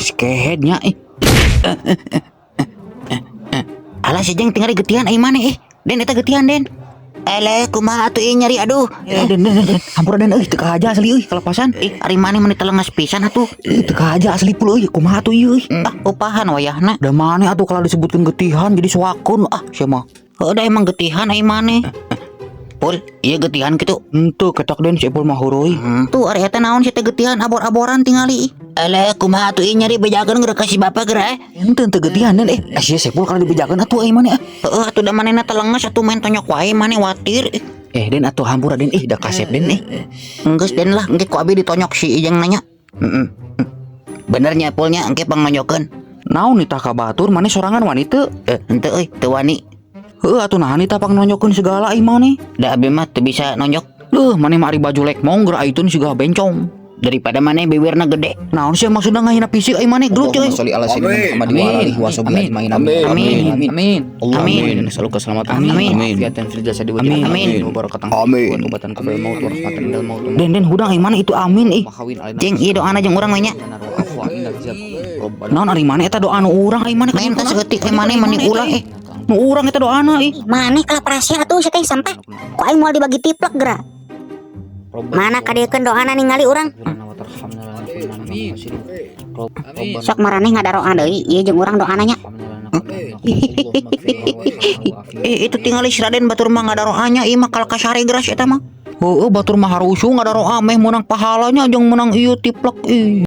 Geus kehed nya ih. Alah, si Jeng tinggal getihan ai maneh ih. Den, eta getihan, Den. Eleh, kumaha atuh ieu nyeri, aduh. Eh, Den, Den, Den. Hampura, Den, euy, teu kahaja asli euy, kalepasan. Ih, ari maneh meni telengas pisan atuh. Ih, teu kahaja asli pul euy, kumaha atuh ieu euy. Ah, upahan wayahna. Da maneh atuh kalau disebutkeun getihan jadi soakeun ah sia mah. Heuh, da emang getihan ai maneh. Pul, ieu getihan kitu? Henteu ketak, Den, si Epul mah heureuy. Tuh, ari eta naon sih teh getihan abor-aboran tingali ih. Eleh, kumaha atuh ieu nyeri, bejakeun geura ka si bapak geura eh. Henteu, henteu getihan, Den eh. Eh, sia Sepul kalau dibejakeun atuh ai maneh ah. Heeh atuh, da manehna telengas atuh, main tonyok wae maneh watir ih. Eh, Den, atuh hampura, Den ih, da kasep, Den eh. Enggeus, Den, lah, engke ku abi ditonyok si Ijeng nanya. Heeh. Bener nya, Pulnya, engke pangnonyokeun. Naon nitah ka batur, maneh sorangan wani teu? Eh, henteu euy, teu wani. Heuh atuh, naha nitah pangnonyokeun segala ai maneh? Da abi mah teu bisa nonjok. Leuh, maneh mah ari baju lekmong geura aitun siga bencong. Daripada maneh bibirna gede. Naon sih maksudna ngahina fisik ai maneh, gelut Allahumma euy. sholli ala sayyidina Amin. Muhammad wa ala alihi wa sahbihi Amin. ajmain. Amin. Amin. Amin. Amin. Amin. Amin. Nas'aluka keselamatan. Amin. Afiatan fil jasadi wal Amin. Amin. Wa barakatan Amin. wa tobatan qabla maut wa rahmatan indal maut. Den, Den, hudang ai maneh itu amin ih. Mahawin alaina. Jeng, ieu doana jeung urang we nya. Wa afwa indal hisab. Rabbana Naon ari maneh eta doa nu urang ai maneh? Main teh saeutik ai maneh mani ulah eh. Nu urang eta doana ih. Maneh kalah parasia atuh sia teh sampah. Ku aing moal dibagi tiplek geura. Mana kadiekeun doana, ningali urang. Sok maraneh ngadaroa deui ieu jeung urang doana nya. Eh, itu tingali si Raden, batur mah ngadaroanya ieu mah kal kasare geras eta mah. Heueuh, batur mah harusu ngadaroa meh meunang pahalanya jeung meunang ieu tiplek ih.